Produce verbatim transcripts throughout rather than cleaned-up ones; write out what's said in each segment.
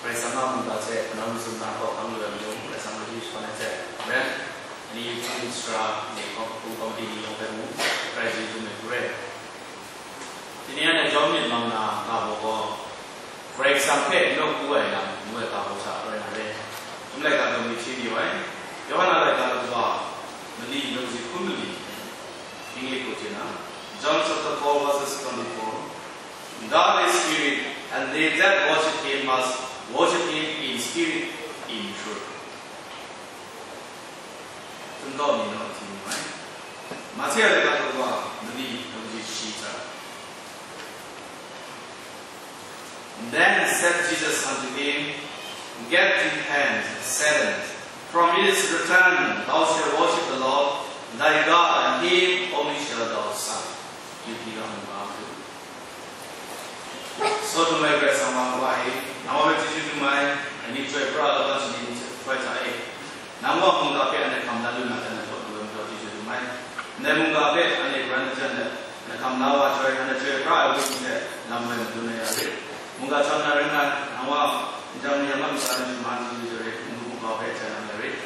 Karai Kasang a mungga hte kanau mazum na hkawhkang lu ai mayung, Karai Kasang a chyeju shaman ai hte, amen. Ani hpung sara ni hkawhkung kawmdi ni yawng hpe mung, Karai chyeju mung hkrum ai. Tini anhte Yawhan myit mang na ga baw gaw, Karai Kasang hpe nawku ai lam ngu ai ga baw hta rai na re. Chyum laika daw mi hti mayu ai. Yawhan a laika daw mali, daw mali hkun mali, English gaw hte na, John chapter four, verses twenty-four. God is spirit, and they that worship him must worship him in spirit, in truth. Chyum daw mi naw hti mayu ai. Matthew a laika daw mali, daw mali shi hta. Then said Jesus unto him, Get thee hence, Satan, for it is written, Thou shalt worship the Lord thy God, and him only shalt thou serve. Yu hti ga mungga hku. Sawt dum ai Karai Kasang wa, wa e, nang wa hpe chyeju dum ai, ani chyoi pra ai laban shaning hte hkoi hta e. Nang wa mungga hpe anhte hkam la lu na hte, anhte hpaw du ai majaw chyeju dum ai. Ndai mungga hpe anhte karan hte jan let, anhte hkam la wa chyoi, anhte chyoi pra ai wenyi hte lam woi madun ai ya rit. Mungga htaw na ring ai, nang wa n jang mayam a ntsa ni shaman chyeju rit, n-gu mungga hpe jan ai ya rit.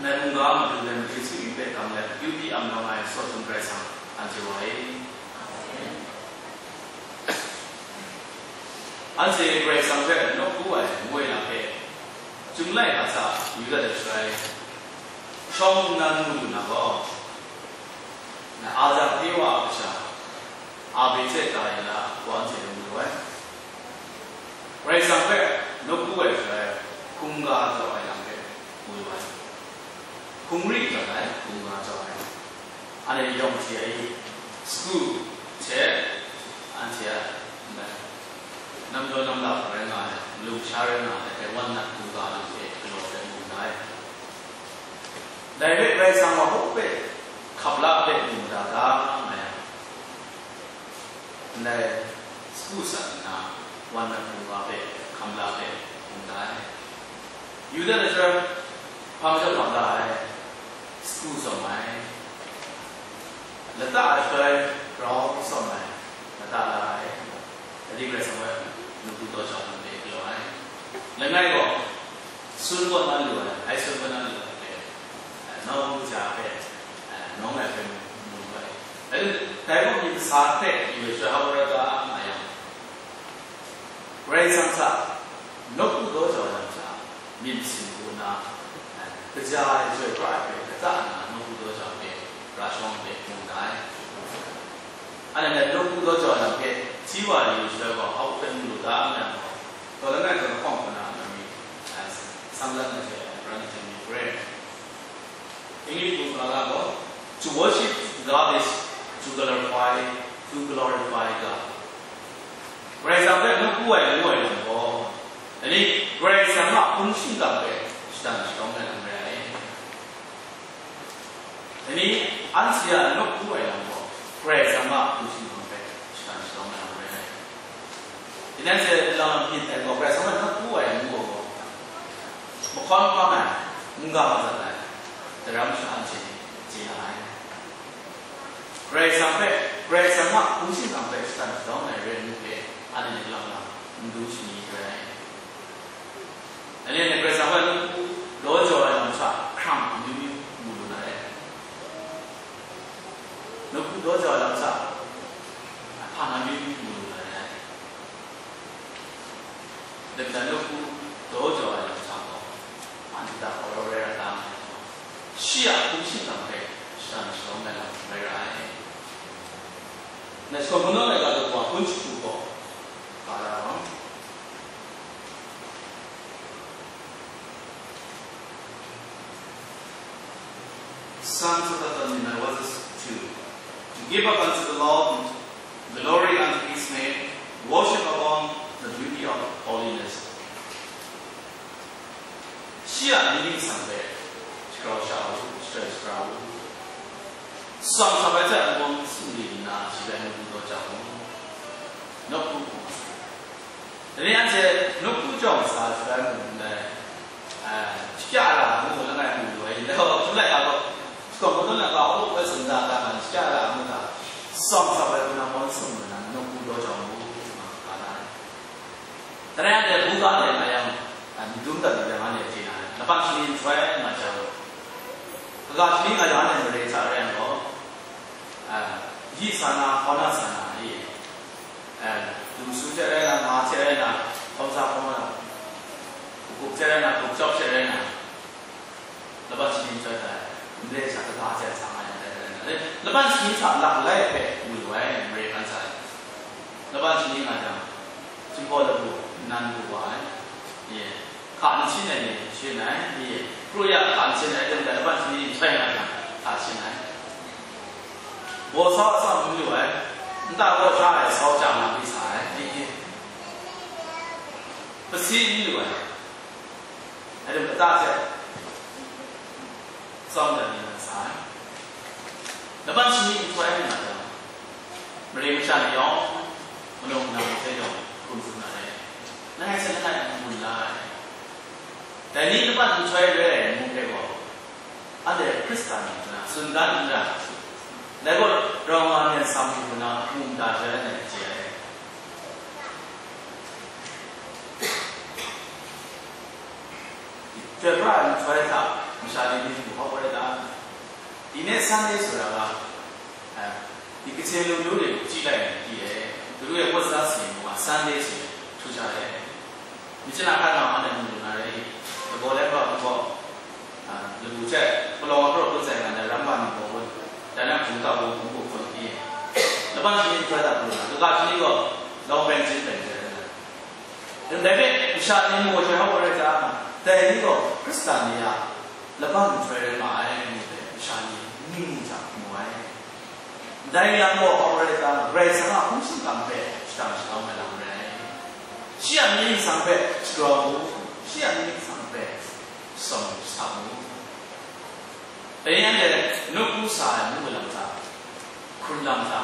Ndai mungga a matu gaw machyin singwing hpe dang let, yu hti am rawng ai sawt dum Karai Kasang anhte wa e. Anhte Karai Kasang hpe nawku ai ngu ai lam hpe, Chyum laika hta Yuda de shaloi shawng nnan mu lu na gaw, na Adam Ewa a kasha, Abel hte Kain a wa anhte mu lu ai. Karai Kasang hpe nawku ai shaloi hkungga jaw ai lam hpe mu lu ai. Hkungri jaw ai, hkungga jaw ai. Anhte yawng hte ai, sagu hte anhte a namjaw namla hpe rai nga ai, malum sha rai nga ai, dai wan nat hkungga lu hte galaw hpe mu ndai. Dai hpe Karai Kasang wa hpe hkap la hpe mu mada ga nga yang, ndai sagu sat nna, wan nat hkungga hpe hkam la hpe mu ndai. Yuda na shaloi hpa majaw hkam la ai, sagu tsawm ai, lata a shaloi grau tsawm ai, lata la ai, dai Karai Kasang hpe nawku daw jau ai lam hpe galaw ai. Langai gaw, sun kaw na lu ai, ai sun kaw na lu ai hpe, nawng ja hpe, nawng ai hpe mu lu ai. Dai, dai gaw myit kasa hpe yu ai shaloi hkap la ga nga yang, Karai Kasang hta nawku daw jau ai lam hta, myit masin hku nna, kaja ai chyoi pra ai hpe kata nna nawku daw jau ai hpe, ra shawng hpe mu ndai. Anhte nawku daw jau ai lam hpe hti wa yu ai shaloi gaw, hpa hpe mu lu ga nga yang gaw, taw langai taw lahkawng hku na nang myit, a, samlat na hte, pran na hte myit hkrum ai. English hku ga ga gaw, "To worship God is to glorify, to glorify God." Karai Kasang hpe nawku ai ngu ai lam gaw, dai ni Karai Kasang a hpung shingkang hpe shatan sharawng ai lam rai ai. Dai ni anhte a nawku ai lam gaw, Karai Kasang a hpung shingkang hpe shatan sharawng ai lam rai ai. Tinang hte lang myit ai gaw, Karai Kasang hpe nawku ai ngu gaw, mahkawn hpang ai, mungga mazat ai, daram sha anhte chye na ai. Karai Kasang hpe, Karai Kasang a hpung shingkang hpe shatan sharawng ai re ai hpe, anhte lang lang n du shani rai ai. Anhte Karai Kasang hpe nawku daw jau ai lam hta hkrang amyu myu mu lu na re ai. Nawku daw jau ai lam hta hpa na amyu myu mu lu na re ai. Dai hta nawku daw jau ai lam hta gaw, anhte hta hkawhkam rai ra ta nga ai gaw, shi a hpung shingkang hpe shatan sharawng ai lam rai ra ai. Na shakawn kungdawn laika daw hkun jahku gaw, ga ra ai. Psalm chapter thirty-nine, verses two. Give up unto the Lord, glory unto his name, worship upon the beauty of holiness. Shi a myit masin hpe shagrau sha u, shagrau sha u. Tsawm sa ai hte n-gun sumri nna shi hpe nawku daw jau u. Nawku hpung. Dai ni anhte nawku jau sa ai shaloi mung ndai, a, shakya ra ngu langai mu lu ai, yin dai gaw, hpung lai a gaw, shakawn kungdawn laika hkawhkam rai tsun da, da nga shakya ra ngu hta, tsawm sa ai hku na mawn sung nna nawku daw jau ngu, nga ga na ai. Dai ni anhte buga hte nga yang, Myit dum dat lu yang anhte chye na ai. Laban shani nhtoi nga jang, kaga shani nga jang anhte mare hta rai yang gaw, a, yi sa na, hkaw na sa na, i, a, lu su hte rai na, nga hte rai na, hkawm sa hkawm na, hkup hte rai na, hkup chyawp hte rai na, laban shani nhtoi hta, mare hta kaga hte sa nga yang dai rai na. Laban shani hta lak lai hpe mu lu ai, mare hkan sa ai. Laban shani nga jang, Jinghpaw labu nnan lu wa ai. Ye. Hka n shin ai ni shin ai. Ye. Kru ya hka n shin ai, dum dan laban shani nhtoi nga jang, hka shin ai. Baw sau atsam n lu ai. Nta baw sha ai sau chyang na pyi sa ai. Ye. Pasi n lu ai. Aidung kata hte tsawm dat ni na sa ai. Laban shani nhtoi nga jang, mare masha ni yawng, malawng nang hte yawng hkum tsun na re. Langai hte langai n gun la ai. Dai ni laban nhtoi re ai ngu hpe gaw, anhte Hkristan ni hte na tsun dan n ra. Dai gaw, rau nga myit sam hku na mu mada jai langai n chye ai. Chyoi pra ai nhtoi hta masha ni myit hku hkawp ai ta? Dine Sunday sura ga, eh, di kache lu lu de chyi lai ai ni di e, Guru e wot sa si mu ga Sunday si htu sha e. Myit chyeju hkan na ma na mu lu na re, kabaw lai ba kabaw, ah, labu hte palawng a karaw kut zai nga na ram ba ni baw wun, dan na hpung ta wun hpung hpung hpung pyi, laban shani nhtoi hta pru na, kaga shani gaw long pen jin pen jai na. Dai hpe masha ni mu ai hkoi hkawp rai ta? Dai ni gaw Hkristan ni a laban nhtoi rai nga ai ngu hpe masha ni ning ning hta mu ai. Dai yang gaw hkawp rai ta? Karai Kasang a hpung shingkang hpe shadang shadawn ai lam rai. Shi a mying ningsang hpe shagrau mu, shi a mying ningsang hpe shadawn shahtap mu. Dai ni anhte nawku sa ai mung lam hta, hkrun lam hta,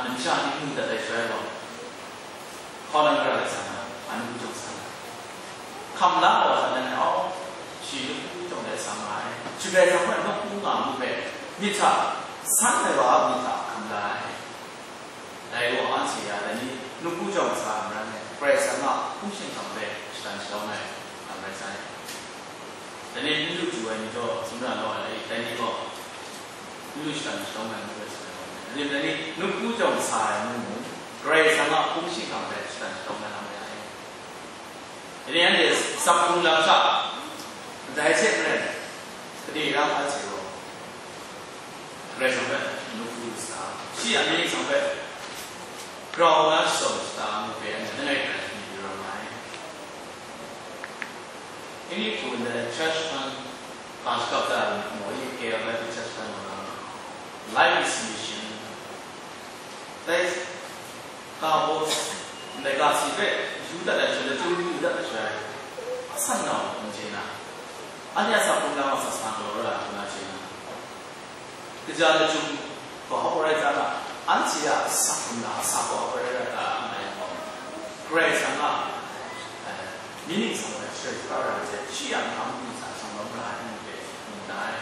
anhte masha ni mu dat ai shaloi gaw, hkaw na gara ai sa na, anhte nawku jawng sa na. Hkam la ai wa sa na, aw, shi nawku jawng de sa nga ai. Shi grai jang hpe nawku nga mu hpe, myit hta san ai wa a myit hta hkam la ai. Dai gaw anhte a dai ni nawku jawng sa ai maran e, Karai Kasang a hpung shingkang hpe shadang shadawn ai lam rai sai. Dai ni n lu chyu ai ni gaw, sumra law ai, dai ni gaw n lu shadang shadawn ai ngu rai sai. Dai ni, dai ni nawku jawng sa ai mung mung, Karai Kasang a hpung shingkang hpe shadang shadawn ai lam rai ai. Dai ni anhte sak hkrung lam hta, dai hte maren, gade ra ai hte gaw, Karai Kasang hpe nawku sa, shi a mying ningsang hpe grau na shadawn shata ngu hpe anhte langai hkrai myit yu ra nga ai. Ini hku ndai church hkan, hpa shakap ta ai maw, ini K L Baptist Church hkan gaw, Life is Mission. Dai ga baw, ndai ga si hpe yu dat ai shaloi, lachyum yu dat ai shaloi, asan nau n chye na, anhte a sak hkrung lam a sa sa galaw ra ai hku na chye na, kaja lachyum gaw hkawp rai ta na, anhte a sak hkrung lam a sa gaw hkawp rai ra ta, nga yang gaw, Karai Kasang a, eh, mying ningsang hpe shara shara ra ai hte, shi a mahkra mung ningsang shang lawm ra ai ngu hpe mu na ai.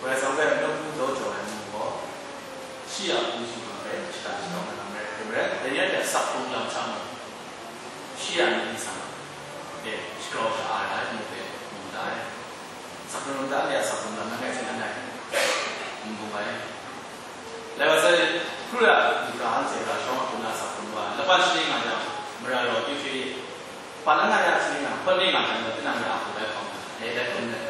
Karai Kasang hpe nawku daw jau ai mung gaw, shi a hpung shingkang hpe shadang shadawn ai lam rai, rai, rai, dai ni anhte a sak hkrung lam hta mung, shi a mying ningsang e shagrau sha-, ai, ai ngu hpe mu da ai. Sak hkrung lam hta, anhte a sak hkrung lam langai hte langai n bung ai. Lai wa sai, hkru ya, Abraham hte Rahawng a hpung na sak hkrung wa, laban shani nga jang, mara raw kyu hkri, Hpa lang nga ya shani nga, hpawt ni nga jang gaw, tinang ya a hku bai hkawm na, dai bai hkrum let,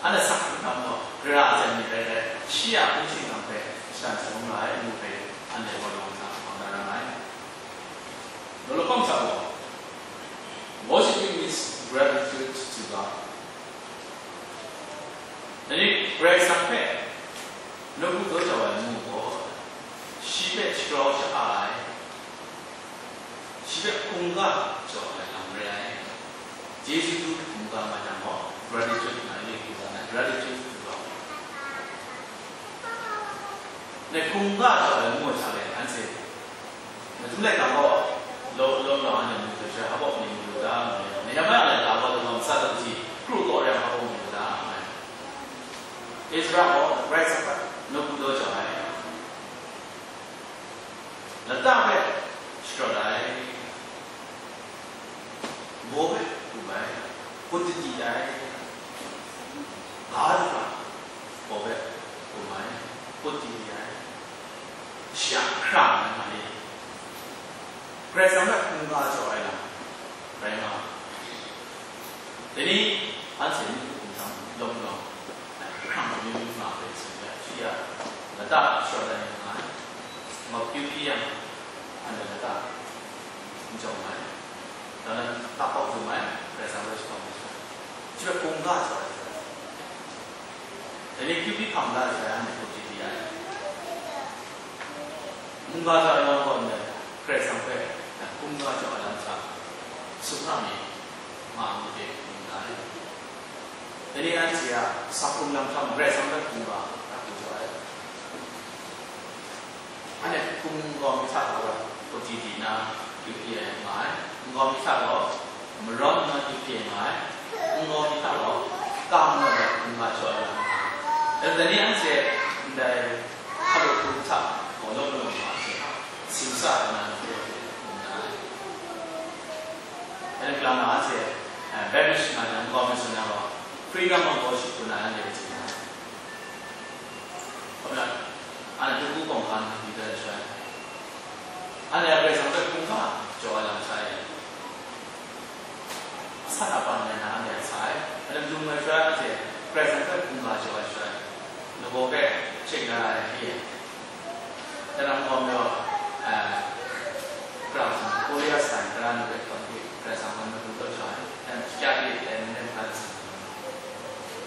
anhte sak hkrung hkam gaw, gara ai myit rai rai, shi a hpung shingkang hpe shadang shadawn ra ai ngu hpe, anhte gaw lawng hta hkawm da ra ai. Law law hkawm hta gaw, worshiping is gratitude to God. Dai ni, Karai Kasang hpe nawku daw jau ai ngu gaw, shi hpe shagrau sha-a ai, shi hpe hkungga jaw ai lam re ai. Jesu hkungga nga jang gaw, gratitude nga i hkungga na, gratitude to God. Dai hkungga jaw ai ngu ai hta e, anhte Matu laika gaw, law, law, law, anhte mu hte sha, hpa ni mu lu da, nga yang, ni yam ai a laika gaw, lama masa daw ji, kru gaw re ai hpa mu lu da, nga yang. Ezra gaw, Karai Kasang hpe nawku daw jau ai. Lata hpe sharawt ai. Baw hpe hkum ai, hkut didi ai, ga daga baw hpe hkum ai, hkut didi ai, shi a hkrang ai nga ni, Karai Kasang hpe hkungga jaw ai lam rai nga ai. Dai ni anhte myi hkum hkrang lawm lawm, hkrang lawm yu yu nga ai hte, shi a lata shawt ai nga ai, mawk yu hpyi yang, anhte lata n jaw ai. Dan nan hpa hkau htum ai, Karai Kasang hpe sharawng ai sha, shi hpe hkungga jaw ai sha, dai ni kyu byi hkam la ai sha, anhte hkut didi ai. Hkungga jaw ai lam gaw ndai, Karai Kasang hpe hkungga jaw ai lam hta, sumhprang mi, ma mi de hkungga ai. Dai ni anhte a sa hkum lam hta mung Karai Kasang hpe hkungga hkungga jaw ai. Anhte hkum nkau mi hta gaw hkut didi na yu hpyi ai nga ai, nkau mi hta gaw marawn nna yu hpyi ai nga ai, nkau mi hta gaw kam nna hkungga jaw ai nga ai. Dai ni anhte ndai hkalup hkrum hta gaw lawm lawm nga ai hte, simsa ai na yu hpyi ai nga ai. Dai ni kalang na anhte, eh, Baptist nga jang, nkau mi tsun ai gaw, freedom of worship hku na anhte tsun ai. Hkawm na, anhte Nawku Kawng Hkan ni bai sha, anhte a Karai Kasang hpe hkungga jaw ai lam sa e. Asan apan rai na anhte a sa ai. Anhte dung ai sha, anhte Karai Kasang hpe hkungga jaw ai sha, lagaw hpe chye na ra ai hte, Dai na nhtawm gaw, eh, Karai Kasang, Korea san, Karai Kasang hpe hkawm hte, Karai Kasang hpe madu kau jaw ai, dan shakya de, dan nem hkan,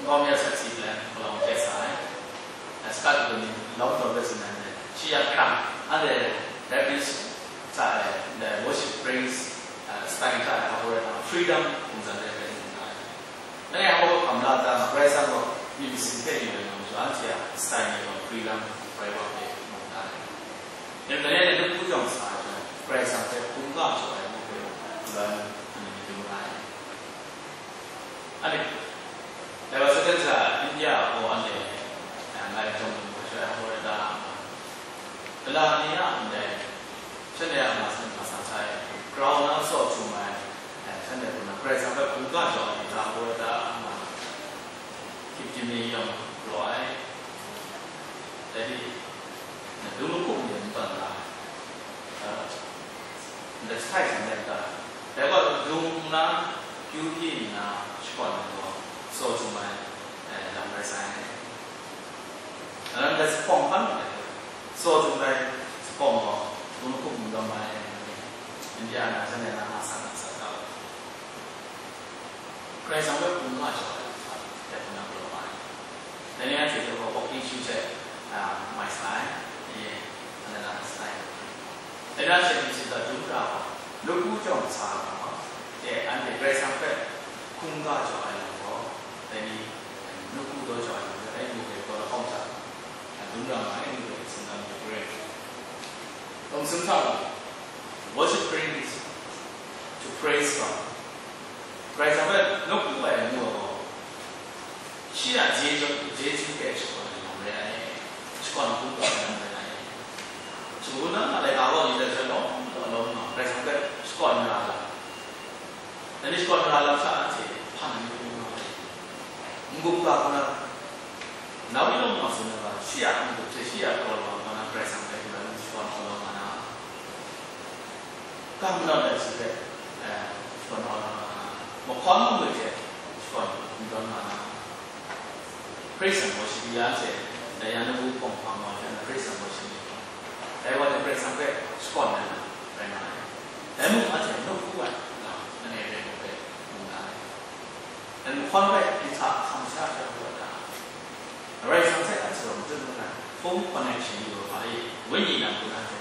nhtawm ya sat si let, malawng chye sa ai. Eh, skat du ni, lawm taw bai tsun ai, shi ya hkrang, anhte Baptist hta e, ndai worship praise, eh, style hta e, hpa hpaw rai na, freedom hpungzan de bai tsun ai. Dai ni a hkawhkam la ta, Karai Kasang gaw myit masin hpe yu ai nga majaw, anhte a style ni gaw freedom rai wa hpe mu da ai. Ning dai ni a Nawku Kawng sa ai jang, Karai Kasang hpe hkungga jaw ai mu hpe, loi anhte myit yu ai. Anhte, dai wa saden sha, India a gaw anhte, eh, ngai jawng lu ai sha, hkawhkam la ta, Gala ni a ndai, shanhte a nga san hkasa sa ai, grau na tsaw htum ai, eh, shanhte hku na Karai Kasang hpe hkungga jaw ai ni hta hpaw rai ta nga, hkyip tim ni yawng raw ai, dai ni, nadung lahkum ni n tawn ga ai, eh, ndai jahtai shanhte n tawn ai, dai gaw dung nna, kyu hpyi nna, shakawn ai gaw, tsaw htum ai, eh, lam rai sai. Anhte zuphpawng hkan ai, tsaw htum ai zuphpawng gaw, dung lahkum n tawn ai, India na, shanhte na, nga sa na sa ga, Karai Kasang hpe hkungga jaw ai, dai hku na galaw ai. Dai ni anhte hte gaw walking shoe hte, a, mai sa ai, e, anhte na sa ai. Dai na she myit sita dum ra ai, Nawku Kawng sa ai, e, anhte Karai Kasang hpe hkungga jaw ai lam gaw, dai ni, Nawku daw jaw ai lam, dai Nawku gaw lahkawng hta, a, dum ra nga ai, Nawku gaw singdang hte hpring. Tawn sum hta gaw, worship brings to praise God. Karai Kasang hpe nawku ai amu gaw, shi a chyeju, chyeju hpe shakawn ai lam rai ai, shakawn hkungga ai lam rai ai. Shangun na laika gaw ni hte shalawm, lawm nga, Karai Kasang hpe shakawn na lam. Dai ni shakawn na lam sha anhte hpan ai hkungga ai. N-gup ga hku na, nau yawng mak tsun ai ga, shi a n-gup hte shi a kraw lawang hkra na Karai Kasang hpe hkra n shakawn hkawng nga na, kam na ai hte, eh, shakawn hkawng nga na, mahkawn mangwi hte shakawn n dawn nga na, praise and worship ya hte, dai ya na wu hpawng hpang wa hte na praise and worship ni, dai wa ni Karai Kasang hpe shakawn ai na, rai nga ai. Dai mung anhte nawku ai lam, langai rai hpe mu na ai. Dai mahkawn hpe hpyi hta, hkam sha hte hkrum ai hta, Karai Kasang hte a tsarawng tsun ai, home connection yu ai hpa e, wenyi lam hku na hte